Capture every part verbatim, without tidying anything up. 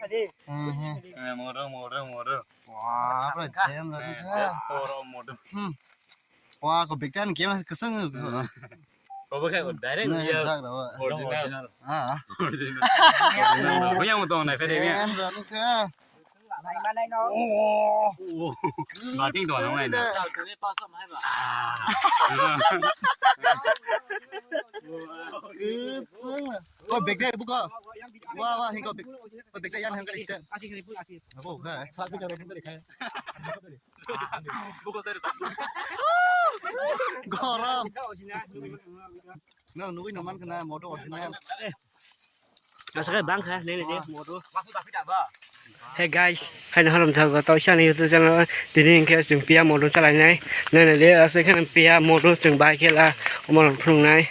Mhm. Eh, modo, modo, modo. Wah, apa jam tadi? Eh, toro modo. Hmm. Wah, kau biktan game keseng. Kau pakai direct. Nah, dia jak dah, Wak. Original. Ah. Original. Original. Kau yang mau tahu, nah, kau dia. Jam tadi. Oh. Bating tu orang lain. Kecil. Kau biktan buka. Wah, wah, hingkau bik-, kau biktan yang hingkau biktan. Aku, nah. Gorom. Nang nugui naman kena modo original. Asal bang kha, nene de modo. Hey guys, hai na halam thago to sani YouTube channel tini hingke chwng piya modo chalai nai. Nene de asal khe piya modo chwng bai khe la omo rok phunuk nai.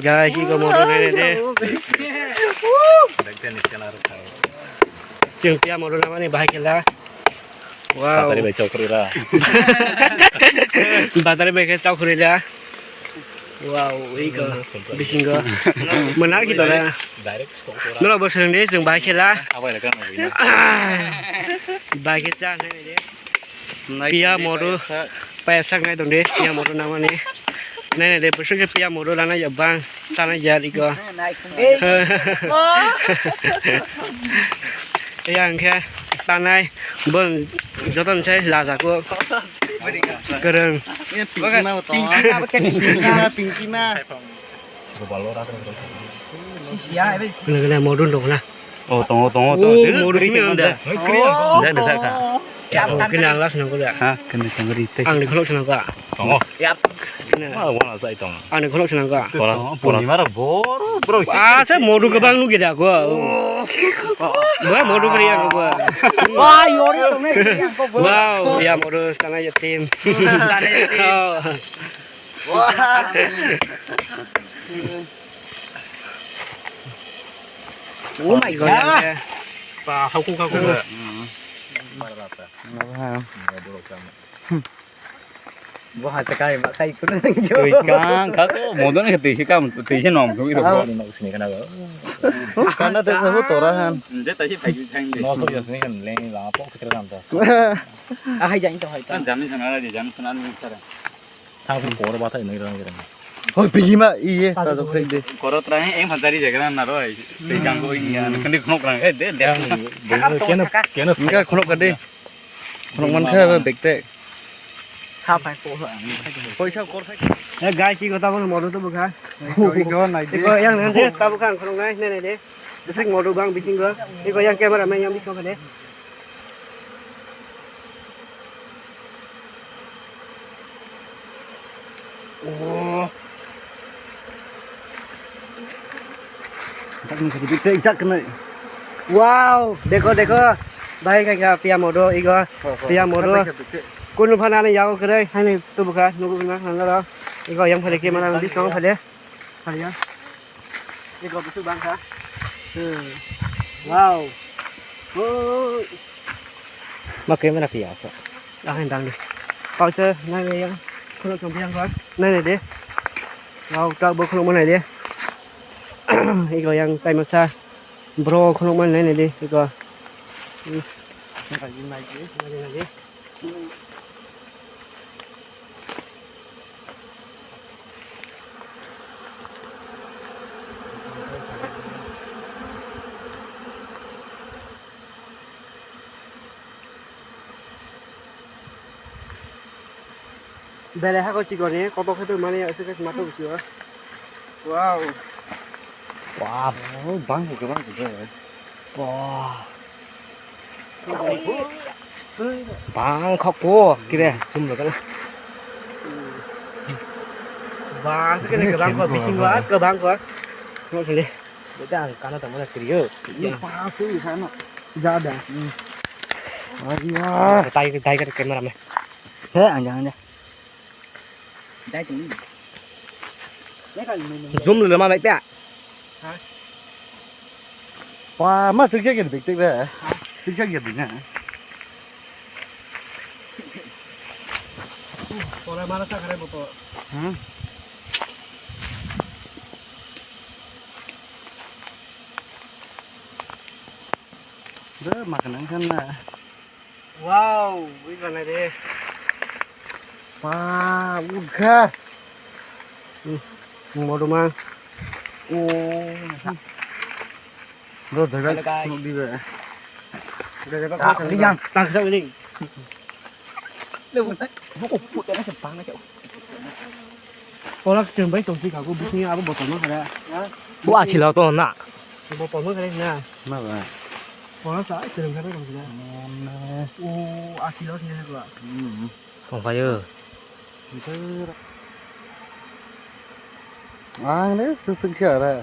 Guys, iko modo nene de. Chwng piya modo namani bahai khe la. Wow. Batari bai chok khurui ra. Batari bai khe chok khurui ra. Wow, iko bisingo. Mwnang ki dora. Direct skok khurui ra. Norok bo swrwng de, chwng bahai khe la. Abai le kan nugui na. Bahai khe cha nai de. Piya modo. Paya sak nai tong de, piya modo nangmani. Nai nai de, bwswk khe piya modo rana ya bang, tana ya iko. Ya hingke tanai, bon joton sai lajak o. Kwrwng. Pingkima bo tongo. Pingkima, pingkima. Kene kene modun dong na. Oh, tongo, tongo, tongo. Oh, modun simi anda. Jani saka. Oh, kene ang las nangko da. Ha, kene tongo ri te. Ang ni khulok sanangka. Tongo. Kene. Ah, wana sai tongo. Ang ni khulok sanangka. Pura, pura. Purnima ro boro, boro. Ah, se modu kebang nu gida ko. Ba modu kri yang ko. Wah, yori tongo. Wow, ya modu sana ya tim. Sana ya tim. Oh. Oh my God. Ba, hakung hakung. Bo ha ta kai ba kai kun. Twi kang kha ko modon khe twi se kam twi se nom twi ro. Ni nok sini kana go. Kana te sa tora han. Je ta si phai thang de. No so yas ni kan le la po khitra nam ta. A hai jang to hai ta. Jam ni sana la jam sana ni sara. Thang thang kor ba thai nai rang rang. Hoi pigima iye ta do khai de. Koro tra he eng phajari jaga na roi. Tei gang ko inya kan de khonok rang he de de. Keno keno. Inga khonok ka de. Khonok man kha ba bek te. Sa phai ko. Poisa kor khai. Eh guys, iko ta bo modu to bukha. Iko nai de. Iko yang nang de ta bukha khonok nai nai de. Bising modu bang bising go. Iko yang camera man yang bising khade. Oh. Wow, dekho, dekho. Bhai, kaka, piya modo, igo. Piya modo. Kunu phana ani yago kre, hani tu bukha, nugu na, nangaro. Igo yang phale ke mana, bisong phale. Phale ya. Iko busuk bang kha. Hmm. Wow. Oh. Ma camera piya sa. Ah, dang de. Pause, nai nai ya. Khulok chong piang kha. Nai nai de. Wow, tak bo khulok mo nai de. Iko yang tai masa. Bro khulok mo nai nai de. Iko. Hmm. Nai nai de. Nai nai de. Belai hako chikoni, kotor khe tong mani, aswk khe sima tong sio. Wow. Wow, bang khe, bang khe. Wow. Bang kho ko kire sum lo kana. Bang kene kebang ko bising wa kebang ko. Mo sele. Beta ang kana ta mana krio. Ni pa su sana. Ja da. Aria. Tai tai ka camera me. He ang jang ja. Zoom le ma bai ta. Wa ma sik sik bik tik le. Sik sik bik na. Ora mara sa kare boto. Hmm. Eh, makan ang kan na. Wow, wih mana deh. Pa, uga. Hmm, mau dong, Mang. Oh, masa. Bro, dah kan? Hello, guys. Peluk di ba? Udah, udah, Ah, udah, ini udah. Yang, tak, tak, ini. Lu, buku, buku, jangan sebang aja. Kolak chwng bai tong si kago, bising abo botol ma khare. Bo achilo to na. Botol ma khare na. Ma ba. Kolak sa chwng khare tong si na. O achilo si na ba. Hmm. Tong phaio. Ang le sesek si ara.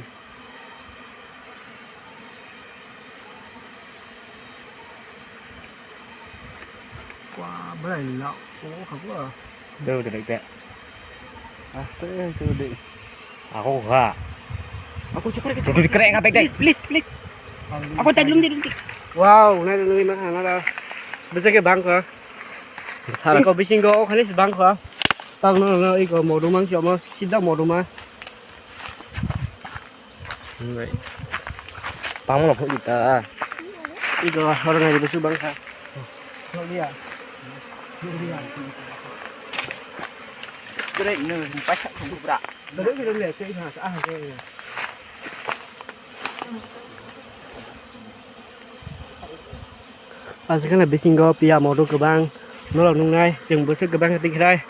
Kwa, belai ni na, o, kha kwa. Deu, deu, deu. Aste, deu, deu. Ako kha. Ako chukre ke. Duduk kre nga pek deh. Please, please, please. Ako tai lum di, lum di. Wow, nai lum di ma khana da. Bese ke bang kha. Sara ko bising ko, o khani bang kha. Tang no, no, iko moduma si omo, sida moduma. Bangma phuk ta. Iko orang aja besu bangsa. Nokliya. Nokliya. Kere ini pasak kubra. Kere kere le, kere ha, ah, kere. Aswkhe bisingo piya moduk kwbang norok nuknai, chwng bwswk kwbang khe tikhlai.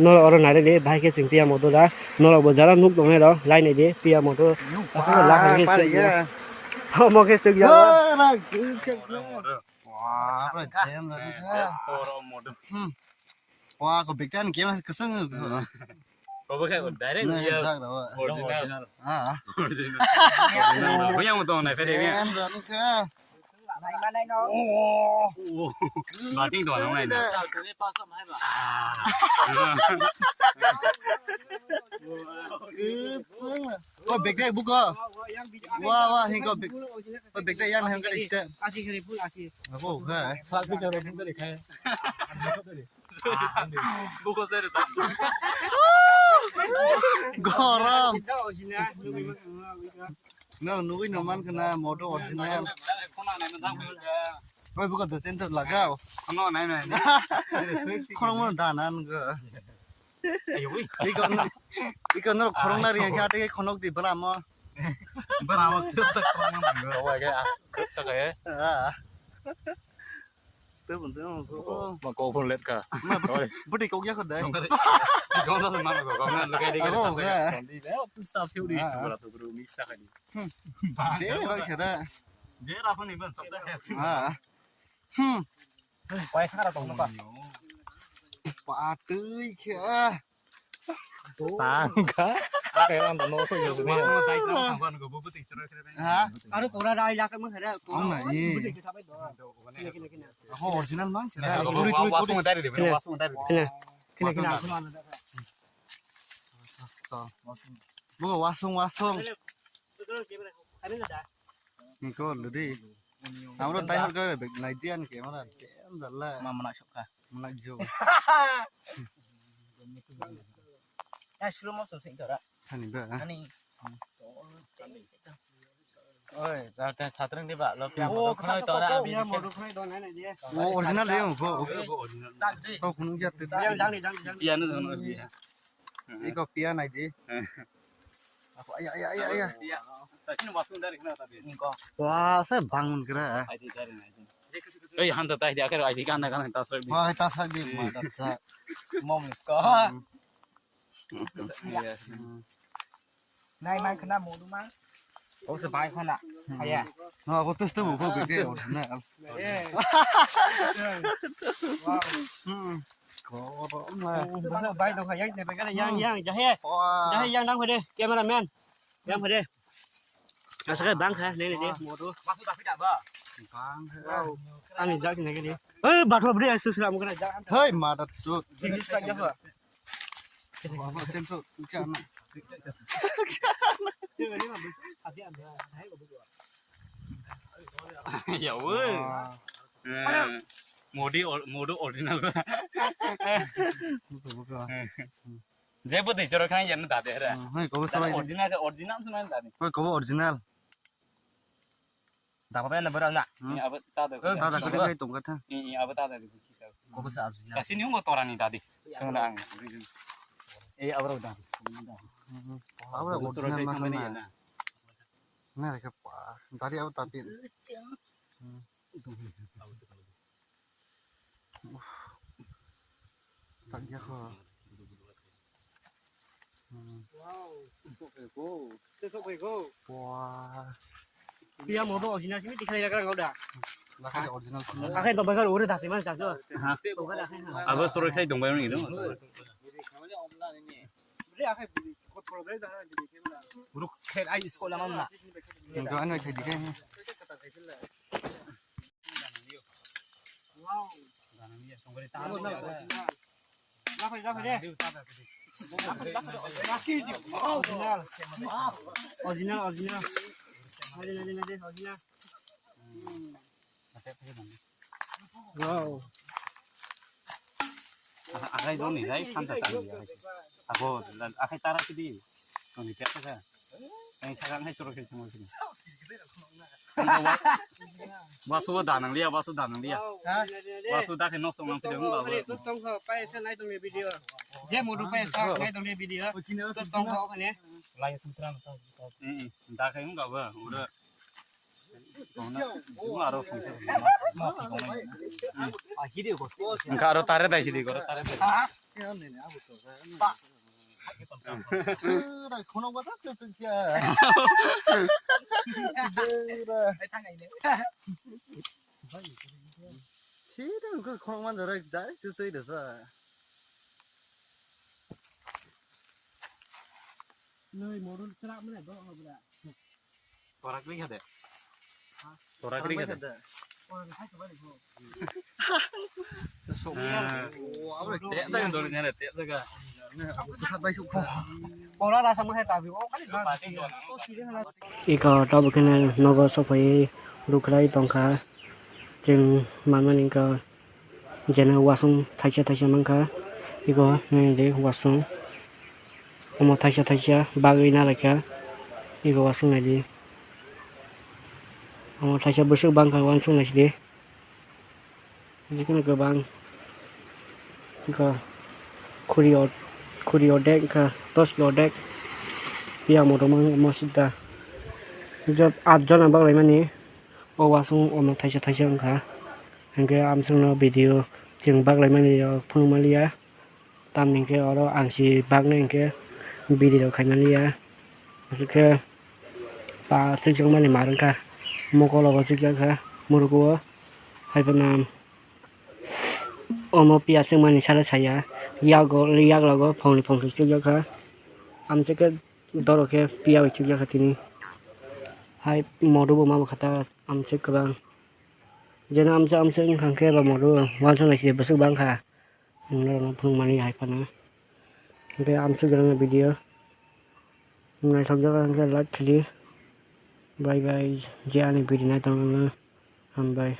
Norok oro nairadi, bahai khe chwng piya moduk da. Norok bo jara nuk tongnai rok, lai naidi piya moduk. Aswkhe lakha khe chwng ya. Omo khe chwng ya. Wah, bre, damn, that is, ah. Hmm. Wah, ko bektan game kwswng. Kobo khe direct. Nah, real. Exact, original. Original. Ah. Original. Original. Yang mau tahu naik, Ferry, ya? Yang zan kha. Oh. Bating tuh, nang lain. Kwswng. Ko bektai buko. Wah, wah, hingko bek. Ko bektai yang hingko dista. Asi kare full asi. Ako, ha. Sak bicara pun tadi kaya. Gorom. No, nugui no man khna modo original. Oi, buka da center lagao. Khorang mo da nan go. Iko no, iko no khorang na ri kha te khonok di bala mo. Bala mo. Owa ge as, sakaya. Ah. Tei bo tei bo. Ma kok phone let ka. Ma bwtwi kok ya kho dai. Gong da ma ko gong na lagai de. Ako ga. Di le pista phiu di. Tura tu guru mista ka di. Je ba khe da. Je ra phone ni ban sabta hai. Ha. Hmm. Paisa ra tong ba. Pa tui khe. Tangka. Kayak orang no so gitu. Ha? Aro kora rai lasa mo hera. Ang na i. Kini kini kini. Ako original man sera. Turi turi turi. Wasung dari de. Wasung dari. Kini kini kini. Bo wasung wasung. Ni ko ludi. Amro tai hor kare bek nai dian ke mara ke am dalla. Ma mana sok ka. Mana jo. Ya slow motion sing tora. Thani ba. Ani. Oi, ta ta satrang di ba lo pia. Oh, mo khoi tora abi. Ya mo khoi do nai nai je. Oh, original de ko. Original. Kau kunung jat te. Yang dang ni dang dang. Pia no dang no pia. Iko pia nai di. Aya, aya, aya, aya. Iya. Tadi wasung dari kena tadi. Niko. Wah, saya bangun kira. Ai di dari nai. Ei, hanta tai dia kira ai di kana kana tas lagi. Wah, tas lagi. Mom niko. Iya. Nai man khna modu man. Oh, se bai khna. Aya. No, aku tes tu buku gede. Nah. Wow. Hmm. Korom lah. Basa bai dong yang yang yang jahe. Jahe yang nang phade cameraman. Yang phade. Asal bang kha nene de modu. Bang kha. Ani jak nege de. Eh, bathop de asu sura mukra jak. Hei, madat chut. Jenis lagi apa? Apa cem so ucana. Ya weh. Modi modu original. Buka buka. Jebo de choro khang yan da de ra. Hei, kobo sabai. Original original sunan da de. Hei, kobo original. Daba bai na bara na. Hmm. Ini abo ta da. Eh, ta da, ta da, ta da. Kai tong ka tha. Ini, ini abo ta da. Ko basa azu na. Kasi ni ungo torani dadi. Kang na ang. Eh, abo da. Hmm. Abo da original ma na. Na re ka pa. Dari abo tapi. Hmm. Sakya kho. Hmm. Wow, sok phai kho. Se sok phai kho. Wah. Pia modo original simi tikhai ragra ngoda. Lakhai original. Akhai to bagar ore dasi man chakjo. Ha. To bagar akhai. Abo soroi khai dong bai ni no. Bre akhai buli kot polo bre da. Ruk kher ai isko lama na. Ga ano khai dikhai. Wow. Original. Original, original. Nadi, nadi, nadi, original. Wow. Akhai doni, dai, santa tani, akhai. Ako, akhai tara sidi. Toni kya ka? Ang sakang hai choro khe chungwa khe. Wasu da nang liya, wasu da nang liya. Ha? Wasu da khe nok tong nang pide wng ba. Tos tong kho, paisa nai tong video. Je modu paisa nai tong video. Tos tong kho khane. Lai sutran. Hmm, da khe wng ba ba. Ura. Wngkha aro tare dai sidi, aro tare dai. Khonok ba tak tak ya. Sida khonok man direct soi desa. Noi morul chwrak mane do obra. Torak ri khade. Torak ri khade. Torak hai to bari go. Sok. Te ta dol ne te ta ga. Pora rasa mo hai tabi o khali. Iko tabuk khe nogo sophawi rukhlai tongkha. Chwng mamani wngkha. Jeno wasung thaisa thaisa mankha, eko naidi wasung. Omo thaisa thaisa bagwi nalaikha, eko wasung naidi. Omo thaisa bwswk bangkha, wansuk naisidi. Jikunu kwbang wngkha, khuri or-, khuri ordek wngkha, toski ordek. Phiya motom omo sida. Jot atjona baglaimani. O wasung omo thaisa thaisa wngkha. Hinkhe amsongno video chwng baglaimani rok phunukmaliya. Tamni hinkhe oro ang si baknai hinkhe video rok khaimaliya. Aswk khe pa chwkjakmani mar wngkha. Mokologo chwkjakha murukuo. Haiphano omo piya chwkmani salo saya. Yago, yaklogo phongni phongthok chwkjakha. Amswk khe Doro khe piya bai chukjakha tini. Hai modu bo ma bo kha ta amswk kwbang. Jeno amswk amswk wngkha khe ba modu wansuk naisidi bwswk bangkha. Ang norokno phunukmani hai phano. Hwnkhe amswk rwngni video. Naithokjak khe like khili. Bye bye. Je ani video nai tongna hambai.